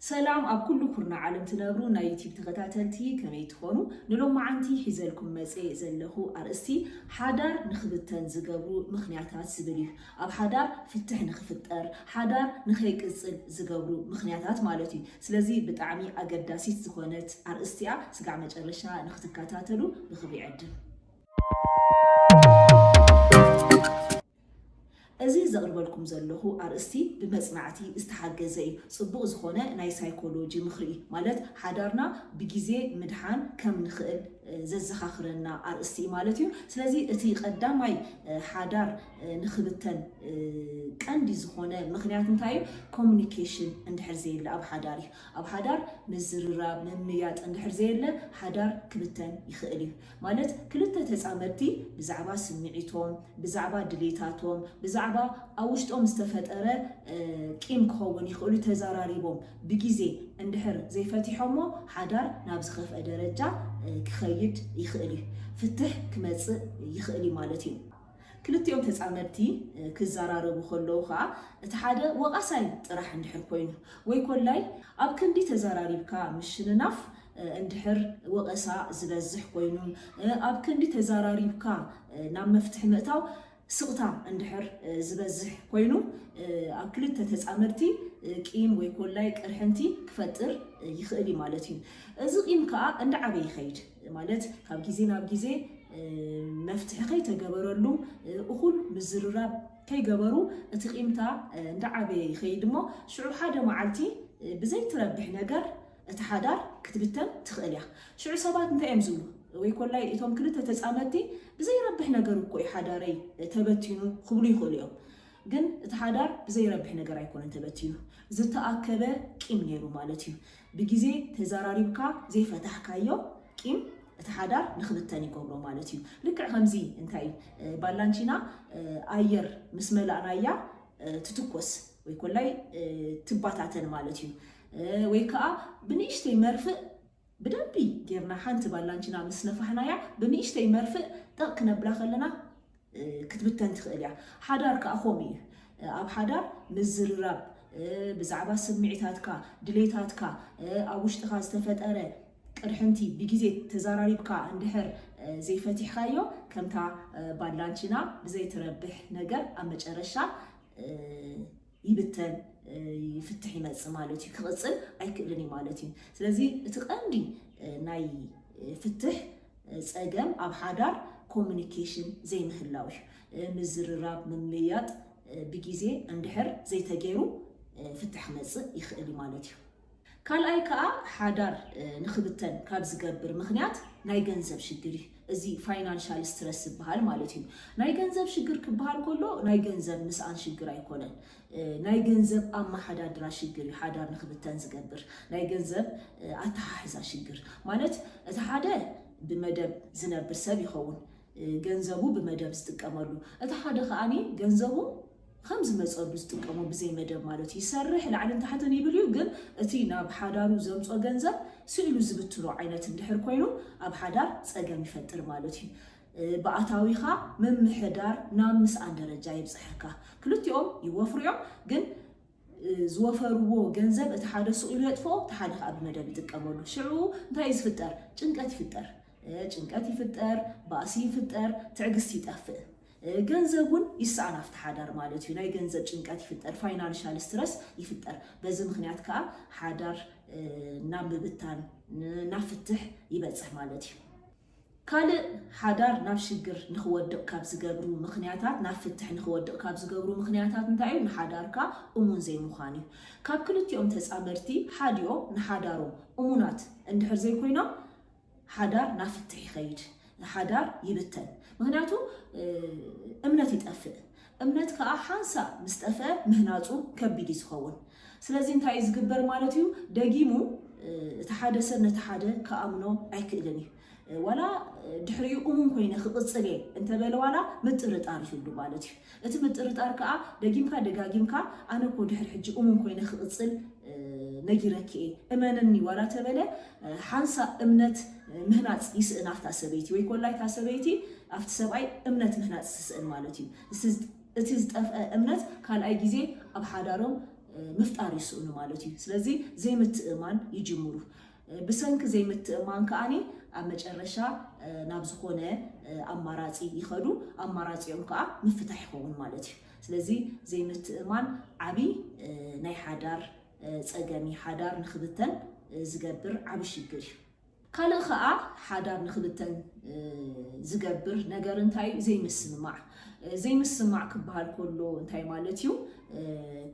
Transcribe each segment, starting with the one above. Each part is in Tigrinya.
ሰላም ኣብ ኩሉ ኩርናዕ ዓለም ትነብሩ ናይ ዩቲብ ተኸታተልቲ፣ ከመይ ትኾኑ? ንሎማዓንቲ ሒዘልኩም መጽየ ዘለኹ ኣርእስቲ ሓዳር ንኽብተን ዝገብሩ ምኽንያታት ዝብል እዩ። ኣብ ሓዳር ፍትሕ ንኽፍጠር፣ ሓዳር ንኸይቅጽል ዝገብሩ ምኽንያታት ማለት እዩ። ስለዚ ብጣዕሚ ኣገዳሲት ዝኾነት ኣርእስቲ እያ። ስጋዕ መጨረሻ ንኽትከታተሉ ብኽብሪ ይዕድም። እዚ ዘቕርበልኩም ዘለኹ ኣርእስቲ ብመጽናዕቲ ዝተሓገዘ እዩ። ጽቡቕ ዝኾነ ናይ ሳይኮሎጂ ምኽሪ እዩ። ማለት ሓዳርና ብግዜ ምድሓን ከም ንኽእል፣ እ፣ ዘዘኻኽረና ኣርእስቲ እዩ ማለት እዩ። ስለዚ እቲ ቀዳማይ፣ እ፣ ሓዳር፣ እ፣ ንኽብተን፣ እ፣ ቀንዲ ዝኾነ ምኽንያት እንታይ እዩ? ኮሙኒኬሽን እንድሕር ዘየለ ኣብ ሓዳር እዩ። ኣብ ሓዳር ምዝርራብ፣ ምምያጥ እንድሕር ዘየለ ሓዳር ክብተን ይኽእል እዩ። ማለት ክልተ ተጻመድቲ ብዛዕባ ስምዒቶም፣ ብዛዕባ ድሌታቶም፣ ብዛዕባ ኣብ ውሽጦም ዝተፈጠረ፣ እ፣ ቂም ክኸውን ይኽእሉ ተዘራሪቦም ብግዜ እንድሕር ዘይፈቲሖሞ ሓዳር ናብ ዝኸፍአ ደረጃ፣ እ፣ ክኸይድ ይኽእል እዩ። ፍትሕ ክመጽእ ይኽእል እዩ ማለት እዩ። ክልቲኦም ተጻመድቲ፣ እ፣ ክዘራረቡ ከለዉ ኸኣ እቲ ሓደ ወቓሳይ ጥራሕ እንድሕር ኮይኑ ወይ ኮላይ ኣብ ክንዲ ተዘራሪብካ ምሽንናፍ፣ እ፣ እንድሕር ወቐሳ ዝበዝሕ ኮይኑ፣ እ፣ ኣብ ክንዲ ተዘራሪብካ፣ እ፣ ናብ መፍትሒ ምእታው ስቕታ እንድሕር፣ እ፣ ዝበዝሕ ኮይኑ፣ እ፣ ኣብ ክልተ ተጻመድቲ፣ እ፣ ቂም ወይ ኮላይ ቅርሕንቲ ክፈጥር፣ እ፣ ይኽእል እዩ ማለት እዩ። እዚ ቂም ከኣ እንዳዓበየ ይኸይድ። ማለት ካብ ግዜ ናብ ግዜ፣ እ፣ መፍትሒ ከይተገበረሉ፣ እ፣ እኹል ምዝርራብ ከይገበሩ እቲ ቂምታ፣ እ፣ እንዳዓበየ ይኸይድ እሞ ሽዑ ሓደ መዓልቲ፣ እ፣ ብዘይትረብሕ ነገር እቲ ሓዳር ክትብተን ትኽእል እያ። ሽዑ ሰባት እንታይ እዮም ዝብሉ? ወይ ኮላይ እቶም ክልተ ተጻመድቲ ብዘይረብሕ ነገር እኮ እዩ ሓዳረይ ተበቲኑ ክብሉ ይኽእሉ እዮም። ግን እቲ ሓዳር ብዘይረብሕ ነገር ኣይኮነን ተበቲኑ። ዝተኣከበ ቂም ነይሩ ማለት እዩ። ብግዜ ተዘራሪብካ ዘይፈታሕካዮ ቂም እቲ ሓዳር ንኽብተን ይገብሮ ማለት እዩ። ልክዕ ከምዚ እንታይ፣ እ፣ ባላንቺና፣ እ፣ ኣየር ምስ መላእናያ፣ እ፣ ትትኮስ ወይ ኮላይ፣ እ፣ ትባታተን ማለት እዩ። እ፣ ወይ ከዓ ብንእሽተይ መርፍእ ብደንቢ ጌርና ሓንቲ ባላንቺና ምስ ነፋሕናያ ብንእሽተይ መርፍእ ጠቕ ክነብላ ከለና፣ እ፣ ክትብተን ትኽእል እያ። ሓዳር ከዓ ከምኡ እዩ። እ፣ ኣብ ሓዳር ምዝርራብ፣ እ፣ ብዛዕባ ስምዒታትካ፣ ድሌታትካ፣ እ፣ ኣብ ውሽጥኻ ዝተፈጠረ ቅርሕንቲ ብግዜ ተዘራሪብካ እንድሕር፣ እ፣ ዘይፈቲሕካዮ ከምታ፣ እ፣ ባላንቺና ብዘይትረብሕ ነገር ኣብ መጨረሻ፣ እ፣ ይብተን፣ እ፣ ይፍትሕ ይመጽእ ማለት እዩ። ክቕጽል ኣይክእልን እዩ ማለት እዩ። ስለዚ እቲ ቀንዲ፣ እ፣ ናይ፣ እ፣ ፍትሕ፣ እ፣ ጸገም ኣብ ሓዳር ኮሙኒኬሽን ዘይምህላው እዩ። እ፣ ምዝርራብ፣ ምምያጥ፣ እ፣ ብግዜ እንድሕር ዘይተገይሩ፣ እ፣ ፍትሕ ክመጽእ ይኽእል እዩ ማለት እዩ። ካልኣይ ከኣ ሓዳር፣ እ፣ ንኽብተን ካብ ዝገብር ምኽንያት ናይ ገንዘብ ሽግር እዩ። እዚ ፋይናንሻል ስትረስ ዝበሃል ማለት እዩ። ናይ ገንዘብ ሽግር ክበሃል ከሎ ናይ ገንዘብ ምስኣን ሽግር ኣይኮነን። እ፣ ናይ ገንዘብ ኣመሓዳድራ ሽግር እዩ ሓዳር ንኽብተን ዝገብር። ናይ ገንዘብ፣ እ፣ ኣተሓሕዛ ሽግር ማለት እቲ ሓደ ብመደብ ዝነብር ሰብ ይኸውን፣ እ፣ ገንዘቡ ብመደብ ዝጥቀመሉ። እቲ ሓደ ከኣኒ ገንዘቡ ከም ዝመጸሉ ዝጥቀሞ ብዘይ መደብ ማለት እዩ። ይሰርሕ ላዕልን ታሕትን ይብል እዩ፣ ግን እቲ ናብ ሓዳሩ ዘምጾ ገንዘብ ስኢሉ ዝብትኖ ዓይነት እንድሕር ኮይኑ ኣብ ሓዳር ጸገም ይፈጥር ማለት እዩ። እ፣ ብኣታዊኻ ምምሕዳር ናብ ምስኣን ደረጃ የብጽሐካ። ክልቲኦም ይወፍሩ እዮም፣ ግን፣ እ፣ ዝወፈርዎ ገንዘብ እቲ ሓደ ስቕ ኢሉ የጥፍኦ፣ እቲ ሓደ ከኣ ብመደብ ይጥቀመሉ። ሽዑ እንታይ እዩ ዝፍጠር? ጭንቀት ይፍጠር። እ፣ ጭንቀት ይፍጠር፣ ባእሲ ይፍጠር፣ ትዕግስቲ ይጠፍእ። እ፣ ገንዘብ እውን ይሰኣን ኣብቲ ሓዳር ማለት እዩ። ናይ ገንዘብ ጭንቀት ይፍጠር፣ ፋይናንሻል ስትረስ ይፍጠር። በዚ ምኽንያት ከኣ ሓዳር፣ እ፣ ናብ ምብታን፣ ን-፣ ናብ ፍትሕ ይበጽሕ ማለት እዩ። ካልእ ሓዳር ናብ ሽግር ንኽወድቕ ካብ ዝገብሩ ምኽንያታት፣ ናብ ፍትሕ ንኽወድቕ ካብ ዝገብሩ ምኽንያታት እንታይ እዩ? ንሓዳርካ እሙን ዘይምዃን እዩ። ካብ ክልቲኦም ተጻመድቲ ሓዲኦም ንሓዳሮም እሙናት እንድሕር ዘይኮይኖም፣ ሓዳር ናብ ፍትሕ ይኸይድ፣ ሓዳር ይብተን። ምኽንያቱ፣ እ፣ እምነት ይጠፍእ። እምነት ከኣ ሓንሳእ ምስ ጠፍአ ምህናጹ ከቢድ እዩ ዝኸውን። ስለዚ እንታይ እዩ ዝግበር ማለት እዩ? ደጊሙ፣ እ፣ እቲ ሓደ ሰብ ነቲ ሓደ ክኣምኖ ኣይክእልን እዩ። እ፣ ዋላ፣ እ፣ ድሕሪኡ እሙን ኮይነ ክቕጽል እየ እንተበለ ዋላ ምጥርጣር ይህሉ ማለት እዩ። እቲ ምጥርጣር ከኣ ደጊምካ ደጋጊምካ ኣነ እኮ ድሕሪ ሕጂ እሙን ኮይነ ክቕጽል፣ እ፣ ነጊረኪ እየ እመንኒ ዋላ ተበለ፣ እ፣ ሓንሳእ እምነት፣ እ፣ ምህናጽ ይስእን ኣብታ ሰበይቲ ወይ ኮላ እታ ሰበይቲ ኣብቲ ሰብኣይ እምነት ምህናጽ ትስእን ማለት እዩ። እዚ፣ እቲ ዝጠፍአ እምነት ካልኣይ ግዜ ኣብ ሓዳሮም ምፍጣር ይስእኑ ማለት እዩ። ስለዚ ዘይምትእማን ይጅምሩ። ብሰንኪ ዘይምትእማን ከኣኒ ኣብ መጨረሻ ናብ ዝኾነ ኣማራፂ ይኸዱ። ኣማራፂኦም ከዓ ምፍታሕ ይኸውን ማለት እዩ። ስለዚ ዘይምትእማን ዓብዪ ናይ ሓዳር ፀገም እዩ። ሓዳር ንክብተን ዝገብር ዓብዪ ሽግር እዩ። ካልእ ከዓ ሓዳር ንክብተን ዝገብር ነገር እንታይ እዩ? ዘይምስምማዕ። ዘይምስማዕ ክበሃል ከሎ እንታይ ማለት እዩ?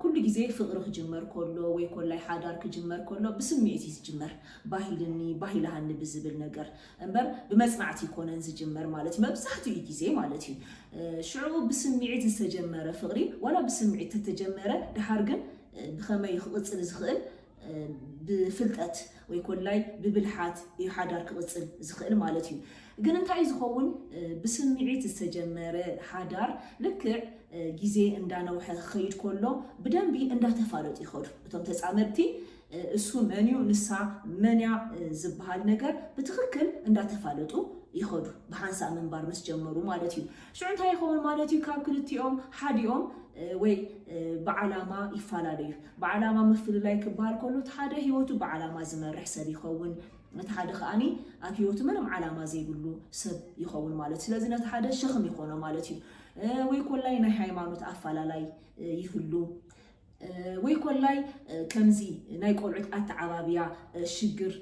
ኩሉ ግዜ ፍቅሪ ክጅመር ከሎ ወይ ኮላይ ሓዳር ክጅመር ከሎ ብስምዒት እዩ ዝጅመር። ባሂልኒ ባሂልሃኒ ብዝብል ነገር እምበር ብመፅናዕቲ ይኮነን ዝጅመር ማለት እዩ፣ መብዛሕትኡ ግዜ ማለት እዩ። ሽዑ ብስምዒት ዝተጀመረ ፍቅሪ ዋላ ብስምዒት ተተጀመረ ድሓር ግን ብከመይ ክቅፅል ዝኽእል ብፍልጠት ወይ ኮላይ ብብልሓት እዩ ሓዳር ክቕፅል ዝኽእል ማለት እዩ። ግን እንታይ ዝኸውን? ብስምዒት ዝተጀመረ ሓዳር ልክዕ ግዜ እንዳነውሐ ክኸይድ ከሎ ብደንቢ እንዳተፋለጡ ይኸዱ እቶም ተፃመድቲ። እሱ መን እዩ ንሳ መን እያ ዝበሃል ነገር ብትኽክል እንዳተፋለጡ ይኸዱ ብሓንሳእ ምንባር ምስ ጀመሩ ማለት እዩ። ሽዑ እንታይ ይኸውን ማለት እዩ? ካብ ክልቲኦም ሓዲኦም ወይ ብዓላማ ይፈላለዩ። ብዓላማ ምፍልላይ ክበሃል ከሎ እቲ ሓደ ህይወቱ ብዓላማ ዝመርሕ ሰብ ይኸውን። እቲ ሓደ ከኣኒ ኣብ ህይወቱ ምንም ዓላማ ዘይብሉ ሰብ ይኸውን ማለት እዩ። ስለዚ ነቲ ሓደ ሸኽም ይኾኖ ማለት እዩ። ወይ ኮላይ ናይ ሃይማኖት ኣፋላላይ ይህሉ። ወይ ኮላይ ከምዚ ናይ ቆልዑት ኣተዓባብያ ሽግር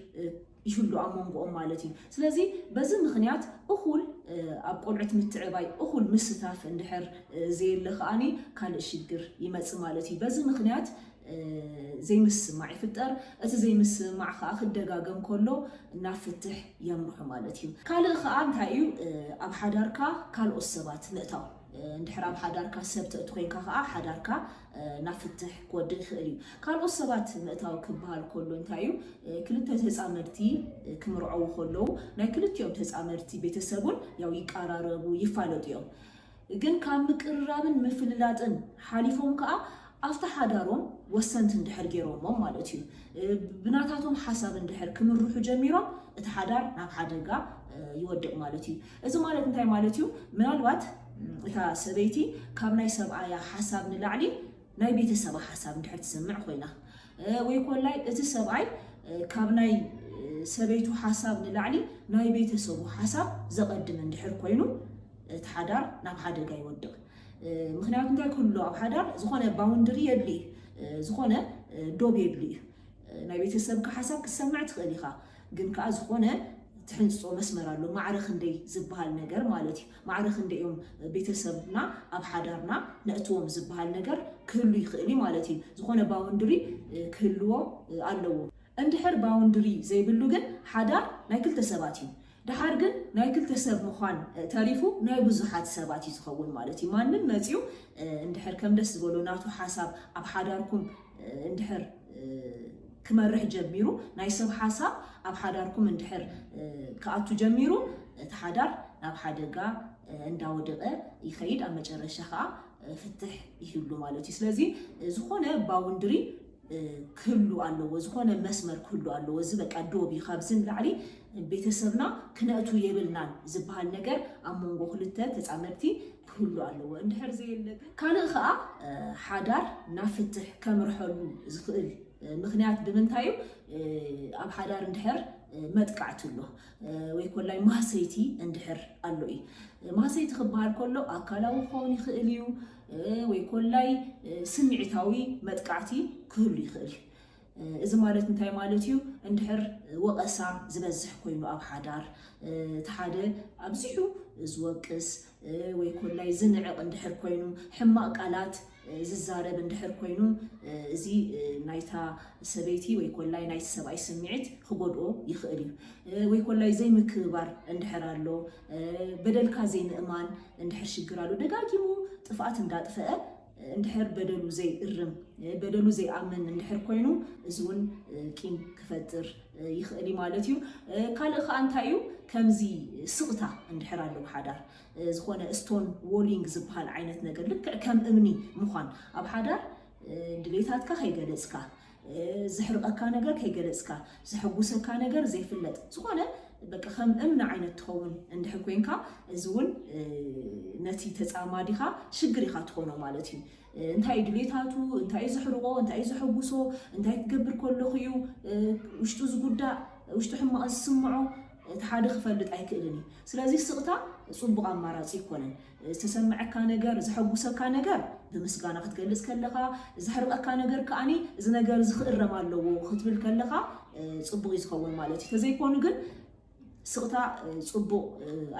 ይህሉ ኣብ መንጎኦም ማለት እዩ። ስለዚ በዚ ምኽንያት እኹል ኣብ ቆልዑት ምትዕባይ እኹል ምስታፍ እንድሕር ዘየለ ከኣኒ ካልእ ሽግር ይመጽእ ማለት እዩ። በዚ ምኽንያት ዘይምስማዕ ይፍጠር። እቲ ዘይምስማዕ ከዓ ክደጋገም ከሎ ናብ ፍትሕ የምርሑ ማለት እዩ። ካልእ ከዓ እንታይ እዩ? ኣብ ሓዳርካ ካልኦት ሰባት ምእታው። እንድሕር ኣብ ሓዳርካ ሰብ ተእቲ ኮይንካ ከዓ ሓዳርካ ናብ ፍትሕ ክወድእ ይኽእል እዩ። ካልኦት ሰባት ምእታው ክበሃል ከሎ እንታይ እዩ? ክልተ ተፃመድቲ ክምርዐዉ ከለዉ ናይ ክልቲኦም ተፃመድቲ ቤተሰብ እውን ያው ይቀራረቡ፣ ይፋለጡ እዮም። ግን ካብ ምቅርራብን ምፍልላጥን ሓሊፎም ከዓ ኣብቲ ሓዳሮም ወሰንቲ እንድሕር ገይሮሞም ማለት እዩ። ብናታቶም ሓሳብ እንድሕር ክምርሑ ጀሚሮም እቲ ሓዳር ናብ ሓደጋ ይወድቕ ማለት እዩ። እዚ ማለት እንታይ ማለት እዩ? ምናልባት እታ ሰበይቲ ካብ ናይ ሰብኣያ ሓሳብ ንላዕሊ ናይ ቤተሰባ ሓሳብ እንድሕር ትሰምዕ ኮይና ወይ ኮላይ እቲ ሰብኣይ ካብ ናይ ሰበይቱ ሓሳብ ንላዕሊ ናይ ቤተሰቡ ሓሳብ ዘቐድም እንድሕር ኮይኑ እቲ ሓዳር ናብ ሓደጋ ይወድቕ። ምክንያቱ እንታይ ክህሉ ኣብ ሓዳር ዝኾነ ባውንድሪ የድሊ እዩ፣ ዝኾነ ዶብ የድሊ እዩ። ናይ ቤተሰብካ ሓሳብ ክትሰምዕ ትኽእል ኢኻ፣ ግን ከዓ ዝኾነ ትሕንፅፆ መስመር ኣሎ። ማዕረ ክንደይ ዝበሃል ነገር ማለት እዩ። ማዕረ ክንደይ እዮም ቤተሰብና ኣብ ሓዳርና ነእትዎም ዝበሃል ነገር ክህሉ ይኽእል እዩ ማለት እዩ። ዝኾነ ባውንድሪ ክህልዎ ኣለዎ። እንድሕር ባውንድሪ ዘይብሉ ግን ሓዳር ናይ ክልተ ሰባት እዩ። ድሓር ግን ናይ ክልተ ሰብ ምዃን ተሪፉ ናይ ብዙሓት ሰባት እዩ ዝኸውን ማለት እዩ። ማንም መፂኡ እንድሕር ከም ደስ ዝበሎ ናቱ ሓሳብ ኣብ ሓዳርኩም እንድሕር ክመርሕ ጀሚሩ ናይ ሰብ ሓሳብ ኣብ ሓዳርኩም እንድሕር ክኣቱ ጀሚሩ እቲ ሓዳር ናብ ሓደጋ እንዳወደቀ ይኸይድ። ኣብ መጨረሻ ከዓ ፍትሕ ይህሉ ማለት እዩ። ስለዚ ዝኾነ ባውንድሪ ክህሉ ኣለዎ፣ ዝኾነ መስመር ክህሉ ኣለዎ። እዚ በቃ ዶብ እዩ፣ ካብዚ ንላዕሊ ቤተሰብና ክነእቱ የብልናን ዝበሃል ነገር ኣብ መንጎ ክልተ ተፃመድቲ ክህሉ ኣለዎ። እንድሕር ዘየለ ግን ካልእ ከዓ ሓዳር ናብ ፍትሕ ከምርሐሉ ዝኽእል ምክንያት ብምንታይ እዩ? ኣብ ሓዳር እንድሕር መጥቃዕቲ ኣሎ ወይ ኮላይ ማህሰይቲ እንድሕር ኣሎ እዩ። ማህሰይቲ ክበሃል ከሎ ኣካላዊ ክኸውን ይኽእል እዩ ወይ ኮላይ ስምዒታዊ መጥቃዕቲ ክህሉ ይኽእል እዩ። እዚ ማለት እንታይ ማለት እዩ? እንድሕር ወቐሳ ዝበዝሕ ኮይኑ ኣብ ሓዳር እቲ ሓደ ኣብዚሑ ዝወቅስ ወይ ኮላይ ዝንዕቕ እንድሕር ኮይኑ ሕማቕ ቃላት ዝዛረብ እንድሕር ኮይኑ እዚ ናይታ ሰበይቲ ወይ ኮላይ ናይቲ ሰብኣይ ስምዒት ክጎድኦ ይኽእል እዩ። ወይ ኮላይ ዘይምክብባር እንድሕር ኣሎ፣ በደልካ ዘይምእማን እንድሕር ሽግር ኣሎ፣ ደጋጊሙ ጥፍኣት እንዳጥፈአ እንድሕር በደሉ ዘይእርም በደሉ ዘይኣምን እንድሕር ኮይኑ እዚ እውን ቂም ክፈጥር ይኽእል እዩ ማለት እዩ። ካልእ ከዓ እንታይ እዩ? ከምዚ ስቕታ እንድሕር ኣለዎ ሓዳር ዝኾነ ስቶን ዎሊንግ ዝበሃል ዓይነት ነገር ልክዕ ከም እምኒ ምዃን ኣብ ሓዳር ድሌታትካ ከይገለፅካ ዝሕርቐካ ነገር ከይገለፅካ ዘሐጉሰካ ነገር ዘይፍለጥ ዝኾነ በቃ ከም እምኒ ዓይነት ትኸውን እንድሕር ኮይንካ፣ እዚ እውን ነቲ ተፃማዲኻ ሽግር ኢኻ ትኾኖ ማለት እዩ። እንታይ እዩ ድሌታቱ፣ እንታይ እዩ ዘሕርቆ፣ እንታይ እዩ ዘሐጉሶ፣ እንታይ ክገብር ከለኹ እዩ ውሽጡ ዝጉዳእ፣ ውሽጡ ሕማቕ ዝስምዖ፣ እቲ ሓደ ክፈልጥ ኣይክእልን እዩ። ስለዚ ስቕታ ፅቡቕ ኣማራፂ ኣይኮነን። ዝተሰምዐካ ነገር፣ ዘሐጉሰካ ነገር ብምስጋና ክትገልፅ ከለኻ፣ ዘሕርቀካ ነገር ከኣኒ እዚ ነገር እዚ ክእረም ኣለዎ ክትብል ከለኻ ፅቡቕ እዩ ዝኸውን ማለት እዩ። ተዘይኮኑ ግን ስቕታ ፅቡቕ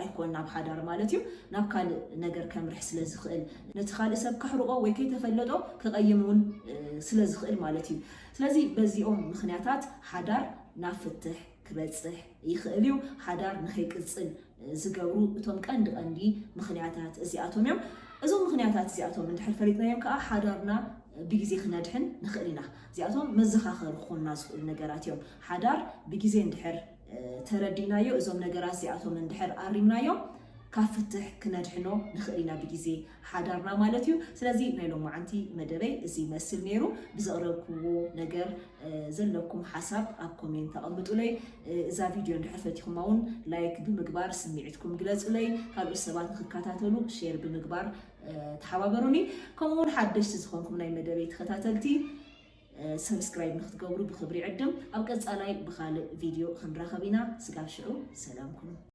ኣይኮን ናብ ሓዳር ማለት እዩ። ናብ ካልእ ነገር ከምርሕ ስለ ዝኽእል፣ ነቲ ካልእ ሰብ ከሕርቆ ወይ ከይተፈለጦ ክቐይም እውን ስለ ዝኽእል ማለት እዩ። ስለዚ በዚኦም ምኽንያታት ሓዳር ናብ ፍትሕ ክበፅሕ ይኽእል እዩ። ሓዳር ንኸይቅፅል ዝገብሩ እቶም ቀንዲ ቀንዲ ምኽንያታት እዚኣቶም እዮም። እዞም ምኽንያታት እዚኣቶም እንድሕር ፈሊጥናዮም ከዓ ሓዳርና ብግዜ ክነድሕን ንኽእል ኢና። እዚኣቶም መዘኻኸሪ ክኾንና ዝኽእሉ ነገራት እዮም። ሓዳር ብግዜ እንድሕር ተረዲእናዮ፣ እዞም ነገራት እዚኣቶም እንድሕር ኣሪምናዮም ካብ ፍትሕ ክነድሕኖ ንኽእል ኢና ብግዜ ሓዳርና ማለት እዩ። ስለዚ ናይ ሎማዓንቲ መደበይ እዚ ይመስል ነይሩ። ብዘቕረብክዎ ነገር ዘለኩም ሓሳብ ኣብ ኮሜንት ኣቐምጡለይ። እዛ ቪድዮ እንድሕር ፈቲኹማ እውን ላይክ ብምግባር ስምዒትኩም ግለጹለይ። ካልኦት ሰባት ንክከታተሉ ሼር ብምግባር ተሓባበሩኒ። ከምኡ እውን ሓደሽቲ ዝኾንኩም ናይ መደበይ ተኸታተልቲ ሰብስክራይብ ንክትገብሩ ብክብሪ ዕድም። ኣብ ቀፃላይ ብካልእ ቪድዮ ክንራኸብ ኢና። ስጋብ ሽዑ ሰላም ኩኑ።